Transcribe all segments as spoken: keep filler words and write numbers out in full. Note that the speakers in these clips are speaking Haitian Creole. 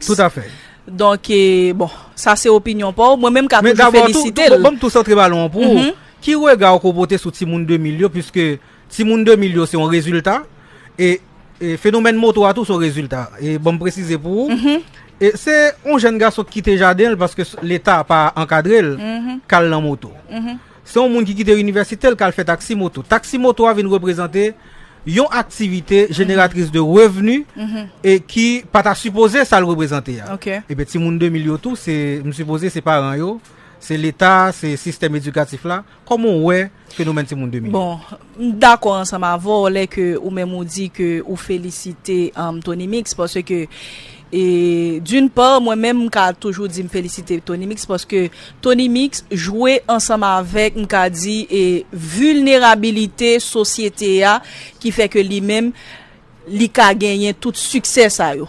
Tout à fait. Donk, e, bon, sa se opinyon pa w. Mwen menm ka toujou felisite l. Ban m tou santre balon an pou ou. Ki rega w ko pote sou timoun de mil yo, piske timoun de mil yo se yon rezilta, e, e fenomèn moto a tou se yon rezilta. E ban m presize pou ou. E se yon jèn gason ki kite jaden l paske Leta pa ankadre l, k al nan moto. Se yon moun ki kite inivèsite l, k al fè taksi moto. Taksi moto a vin reprezante yon aktivite jeneratris de revni e ki pa ta sipoze sa l reprezante a. Ebyen, timoun de mil yo tou, se, m sipoze se paran yo, se Leta, se sistèm edikatif la. Kòman w wè fenomèn timoun de mil yo? Bon, m dakò ansanm avè w lè ke ou menm ou di ke ou felisite, um, Tony Mix, paske, e, d'une part, mwen menm m ka toujou di m felisite Tony Mix paske Tony Mix jwe ansanm avèk, m ka di, e, vilnerabilite sosyete a ki fè ke li menm li ka genyen tout siksè sa yo.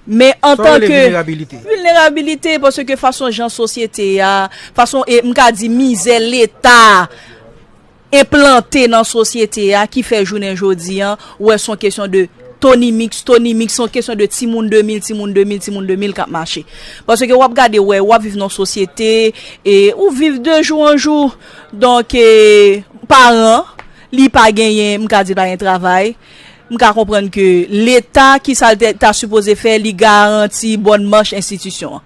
Men antanke vilnerabilite, paske fason jan sosyete a, fason, e, m ka di mizè Leta enplante nan sosyete a ki fè jounen jodi an, ou wè se yon kesyon de Tony Mix, Tony Mix, se yon kesyon de timoun de mil, timoun de mil, timoun de mil k ap mache. Paske w ap gade, wè, w ap viv nan sosyete, e ou viv de jou an jou. Donk, e, paran, li pa genyen, m ka di l pa gen travay. M ka konprann ke Leta, ki sa l te, ta sipoze fè, li garanti bòn mach enstitisyon an.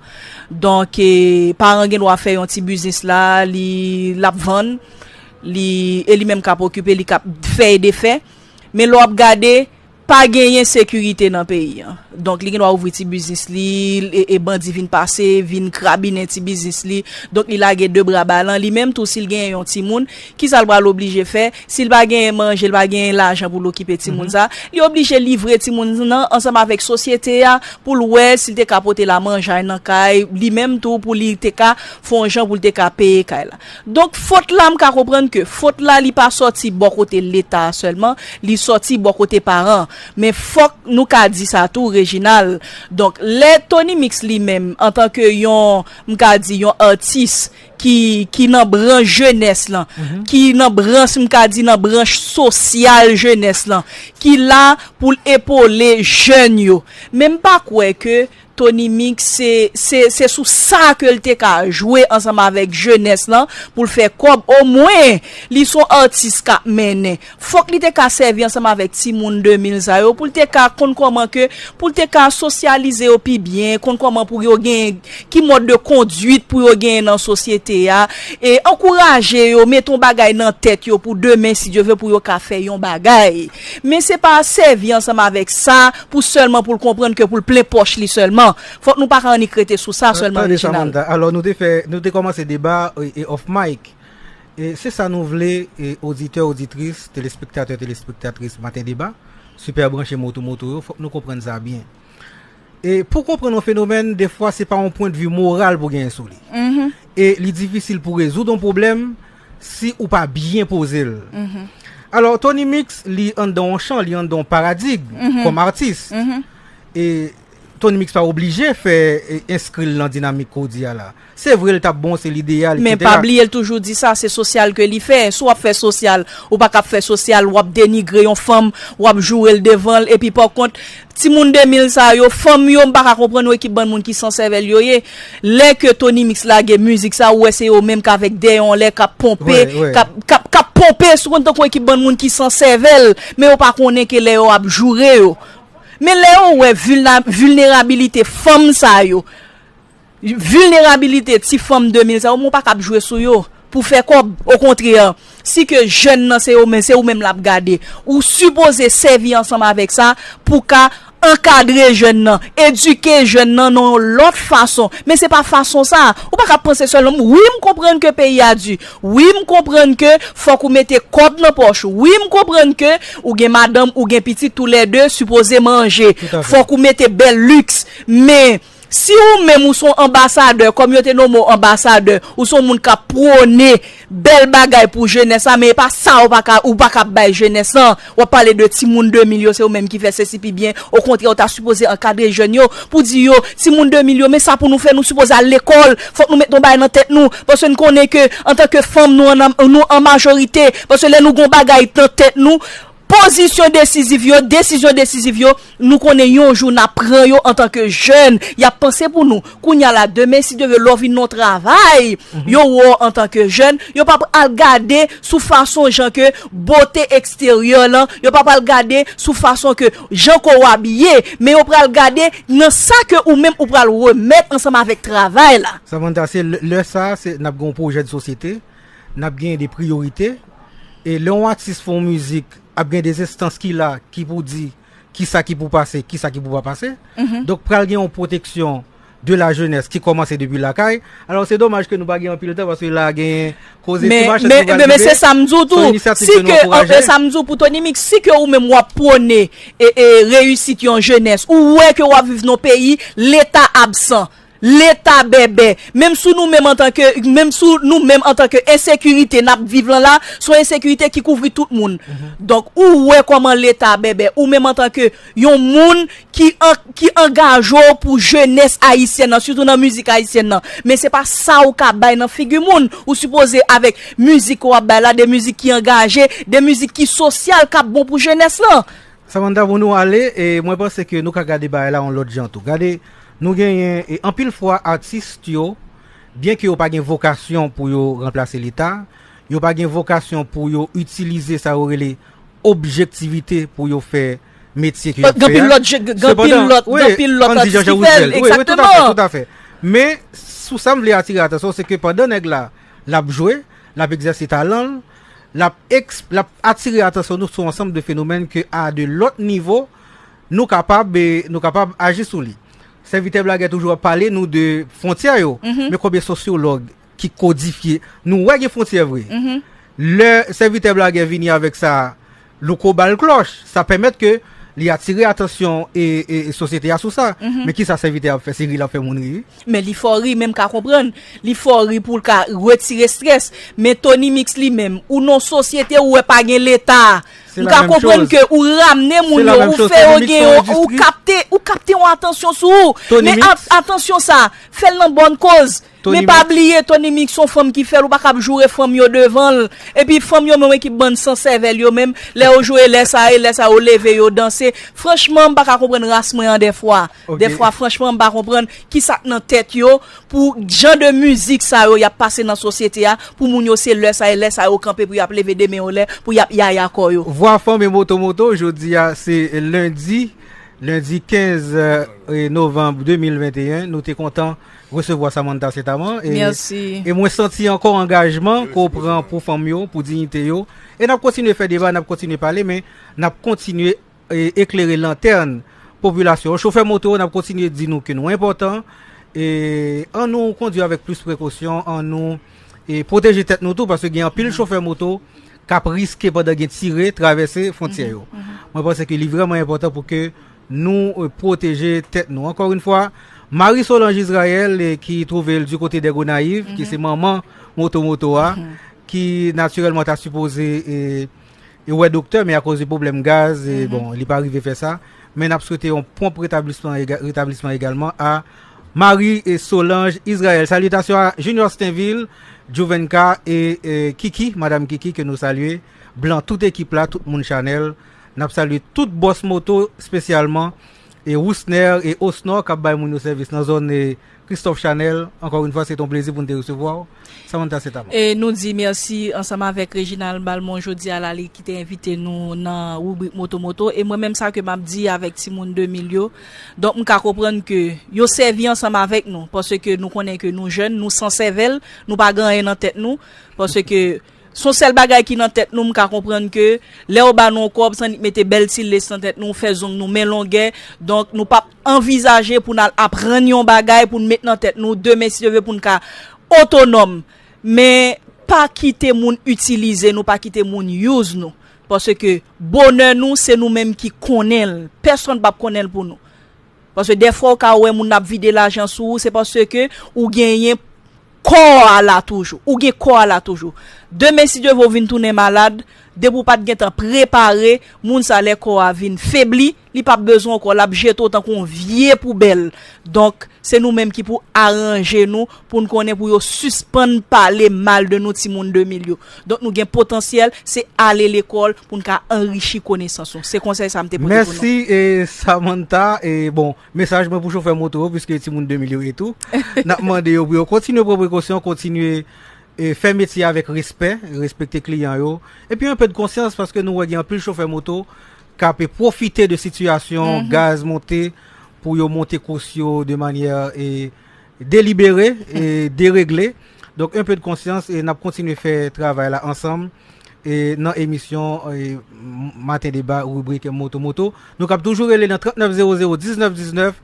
Donk, e, paran gen dwa fè yon ti biznis la, li, l ap vann, li, e li menm k ap okipe, li k ap fè e defè. Men lè w ap gade, pa genyen sekirite nan peyi an. Donk, li gen dwa ouvri ti biznis li, e, e bandi vin pase, vin krabinen ti biznis li. Donk, li lage de bra ba l. Li menm tou, si l genyen yon timoun, ki sa l pral oblije fè? Si l pa genyen manje, l pa genyen lajan pou l okipe timoun sa, li oblije livre timoun nan ansanm avèk sosyete a pou l wè si l te ka pote lamanjay nan kay, li menm tou pou li te ka fè yon jan pou l te ka peye kay la. Donk, fot la, m ka konprann ke fot la, li pa sòti bò kote Leta a sèlman, li sòti bò kote paran. Men fòk nou ka di sa tou, Reginald. Donk, lè Tony Mix li menm, antanke yon, m ka di, yon atis ki, ki nan branch jenès lan, ki nan branch, m ka di, nan branch sosyal jenès lan, ki la pou l epole jèn yo. Men m pa kwè ke Tony Mix, se, se, se sou sa ke l te ka jwe ansanm avèk jenès lan pou l fè kòb. Omwen, li se yon atis k ap mennen. Fòk li te ka sèvi ansanm avèk timoun de mil sa yo pou l te ka konn kòman ke, pou l te ka sosyalize yo pi byen, konn kòman pou yo gen, ki mòd de konduit pou yo genyen nan sosyete a, e ankouraje yo, mete yon bagay nan tèt yo pou demen, si Dye vle, pou yo ka fè yon bagay. Men se pa sèvi ansanm avèk sa pou sèlman pou l konprann ke pou l plen pòch li sèlman. Fòk nou pa ka annik rete sou sa sèlman, Reginald. Alò, nou te fè, nou te kòmanse deba e, e off mic. E se sa nou vle, e oditè, oditris, telespektatè, telespektatris Maten Deba, Super Branche, Moto Moto yo, fòk nou konprann sa byen. E pou konprann yon fenomèn, defwa, se pa yon pwendvi moral pou genyen sou li. E li difisil pou rezoud yon pwoblèm si ou pa byen poze l. Alò, Tony Mix, li anndan yon chan, li anndan yon paradig kòm atis. E Tony Mix pa oblije fè, e, enskri l nan dinamik ke w di a la. Se vre, l t ap bon, se lideyal, etsetera. Men pa bliye, l toujou di sa, se sosyal ke li fè. Si w ap fè sosyal, ou pa ka ap fè sosyal, w ap denigre yon fanm, w ap joure l devan l, epi pa kont, timoun de mil sa yo, fanm yo, m pa ka konprann yon ekip bann moun ki san sèvèl yo ye. Lè ke Tony Mix lage mizik sa, ou wè se yo menm k avèk dèyè anlè, k ap ponpe, k ap, k ap, k ap ponpe, sou konn tankou ekip bann moun ki san sèvèl, men yo pa konnen ke lè yo ap joure yo. Men lè yo wè vilna-, vilnerabilite fanm sa yo, vilnerabilite ti fanm de mil sa yo, men w pa ka ap jwe sou yo pou fè kòb. Okontrè, si ke jèn nan se yo menm, se ou menm l ap gade. Ou sipoze sèvi ansanm avèk sa pou ka ankadre jèn nan, edike jèn nan nan yon lòt fason. Men se pa fason sa. Ou pa ka ap panse sèlman, wi, m konprann ke peyi a di. Wi, m konprann ke fòk ou mete kòb nan pòch. Wi, m konprann ke ou gen madanm, ou gen pitit, toulède sipoze manje. Fòk ou mete bèl liks. Men, si ou menm ou se yon anbasadè, kòm yo te nonmen w anbasadè, ou se yon moun k ap pwone bèl bagay pou jenès la, men e pa sa ou pa ka, ou pa ka bay jenès lan. W ap pale de timoun de mil yo, se yo menm ki fè sesi pi byen. Okontrè, ou ta sipoze ankadre jèn yo pou di yo, timoun de mil yo, men sa pou nou fè, nou sipoze al lekòl, fòk nou met yon bagay nan tèt nou, paske n konnen ke antanke fanm, nou an, nou an majorite, paske lè nou gen yon bagay nan tèt nou, pozisyon desiziv yo, desizyon desiziv yo, nou konnen yon jou n ap pran yo antanke jèn. Y ap panse pou nou. Kounye a la, demen, si Dye vle, lè w vin nan yon travay, yo wè w antanke jèn, yo p ap al gade sou fason jan ke bote eksteryè lan, yo p ap al gade sou fason ke jan ke w abiye, men yo pral gade nan sa ke ou menm ou pral remèt ansanm avèk travay la. Samantha, se lè, lè sa, se, n ap gen yon pwojè de sosyete, n ap gen de priyorite, e lè yon atis fè yon mizik, ap gen de enstans ki la, ki pou di, kisa ki pou pase, kisa ki pou pa pase. Donk, pral gen yon pwoteksyon de la jeunesse ki kòmanse depi lakay. Alò, se domaj ke nou pa gen anpil tan, paske la gen koze ti machann ki pral rive. Men, men, men se sa m di w tou. Se yon inisyativ ke nou ankouraje. Si ke, sa m di w pou Tony Mix, si ke ou menm w ap pwone e, e, reyisit yon jenès, ou wè ke w ap viv nan yon peyi, Leta absan, Leta bèbè, menm sou nou menm antanke, menm sou nou menm antanke ensekirite n ap viv lan la, se yon ensekirite ki kouvri tout moun. Donk, ou wè kòman Leta bèbè, ou menm antanke yon moun ki an, ki angaje w pou jenès ayisyèn nan, sitou nan mizik ayisyèn nan. Men se pa sa ou ka bay nan figi moun. Ou sipoze avèk mizik ke w ap bay la, de mizik ki angaje, de mizik ki sosyal, k ap bon pou jenès lan. Samantha, pou nou ale, e mwen panse ke nou ka gade bagay la yon lòt jan tou. Gade, nou genyen, e anpil fwa atis yo, byen ke yo pa gen vokasyon pou yo ranplase Leta, yo pa gen vokasyon pou yo itilize sa yo rele objektivite pou yo fè metye ke y ap fè a. Gen anpil lòt, gen anpil lòt, gen anpil lòt atis ki fè l, egzakteman. Wi, wi, toutafè, toutafè. Men, sou sa m vle atire atansyon, se ke pandan nèg la, l ap jwe, l ap egzèse talan l, l ap eks-, l ap atire atansyon nou sou ansanm de fenomèn ke a de lòt nivo, nou kapab, e, nou kapab aji sou li. Sèvitè Blagè toujou ap pale nou de fwontyè yo, men konbyen sosyològ ki kodifye? Nou wè gen fwontyè vre. Lè sèvitè Blagè vini avèk sa, Louko ba l klòch, sa pèmèt ke li atire atansyon e, e, e sosyete a sou sa. Men kisa sèvitè a ap fè? Se ri l ap fè moun ri, wi. Men li fè w ri, men m ka konprann. Li fè w ri pou l ka retire estrès. Men Tony Mix li menm, ou nan sosyete ou wè pa gen Leta. M ka konprann ke ou ramne moun yo, ou fè yo gen yon, ou kapte, ou kapte yon atansyon sou ou. Men at-, atansyon sa, fè l nan bòn koz. Men pa bliye, Tony Mix se yon fanm ki fè l, ou pa ka ap joure fanm yo devan l. Epi fanm yo menm ki bann san sèvèl yo menm, lè yo joure, lè sa ye, lè sa yo leve, yo danse. Franchman, m pa ka konprann ras mwen an dèfwa. Dèfwa, franchman, m pa konprann kisa k nan tèt yo pou jan de mizik sa yo y ap pase nan sosyete a, pou moun yo se lè sa ye, lè sa yo kanpe pou y ap leve de men yo lè, pou y ap yaya kò yo. Vwa fanm e Moto Moto, jodi a se lendi, lendi kenz, e, novanm de mil venteyen, nou te kontan resevwa Samantha Saint-Amand. E, e mwen santi ankò angajman ke w pran pou fanm yo, pou diyite yo. E n ap kontinye fè deba, n ap kontinye pale, men n ap kontinye, e, eklere lantèn popilasyon. Chofè moto, n ap kontinye di nou ke nou enpòtan. E ann nou kondwi avèk plis prekosyon, ann nou, e, pwoteje tèt nou tou, paske gen anpil chofè moto k ap riske pandan gen tire travèse fwontyè yo. Mwen panse ke li vrèman enpòtan pou ke nou, e, pwoteje tèt nou. Ankò yon fwa, Marie Solange Israël, e, ki twouve l di kote dè Gonayiv, ki se manman Moto Moto a, ki natirèlman ta sipoze, e, e wè doktè, men akoz de pwoblèm gaz, e, bon, li pa rive fè sa. Men n ap swete yon pwonp retablisman ega-, retablisman egalman a Marie e Solange Israël. Salitasyon a Junior Stainville, Juvenka e, e Kiki, Madam Kiki, ke nou salye. Blan, tout ekip la, tout moun Chanèl. N ap salye tout bòs moto, espesyalman, e Wousner e Osnor, k ap bay moun yo sèvis nan zòn, e, Christophe Chanèl. Ankò yon fwa, se te yon plezi pou n te resevwa w. Samantha Saint-Amand. E nou di mèsi ansanm avèk Reginald Balmont jodi a la, li ki te envite nou nan ribrik Moto Moto. E mwen menm, sa ke m ap di avèk timoun de mil yo, donk, m ka konprann ke yo sèvi ansanm avèk nou, paske nou konnen ke nou jèn, nou san sèvèl, nou pa gen anyen nan tèt nou, paske se yon sèl bagay ki nan tèt nou, m ka konprann ke lè yo ba nou yon kòb, se annik mete bèl ti lace nan tèt nou, fè zong nou men longè, donk, nou p ap anvizaje pou n al aprann yon bagay, pou n met nan tèt nou, demen, si Dye vle, pou n ka otonòm. Men pa kite moun itilize nou, pa kite moun use nou. Paske bonè nou, se nou menm ki konnen l. Pèsonn p ap konnen l pou nou. Paske dèfwa ou ka wè moun ap vide lajan sou ou, se paske ou genyen kò a la toujou. Ou gen kò a la toujou. Demen, si Dye vle, ou vin tounen malad, depi ou pa t gentan prepare, moun sa, lè kò a vin febli, li p ap bezwen w ankò, l ap jete w tankou yon vye poubèl. Donk, Se nou menm ki pou aranje nou, pou n konnen pou yo sispann pale mal de nou, timoun de mil yo. Donk, nou gen potansyèl, se ale lekòl pou n ka anrichi konesans nou. Se konsèy sa m te pote pou nou. Mèsi, e, Samantha. E, bon, mesaj mwen pou chofè moto yo, piske timoun de mil yo ye tou. N ap mande yo pou yo kontinye pran prekosyon, kontinye e, fè metye avèk respè, respekte kliyan yo. Epi enpe de konsyans, paske nou wè gen anpil chofè moto k ape pwofite de sitiyasyon gaz monte pou yo monte kous yo de manyè e, delibere e deregle. Donk, enpe de konsyans, e n ap kontinye fè travay la ansanm e nan emisyon e, Maten Deba, ribrik Moto Moto. Nou kab toujou rele nan trant nèf zewo zewo diznèf diznèf,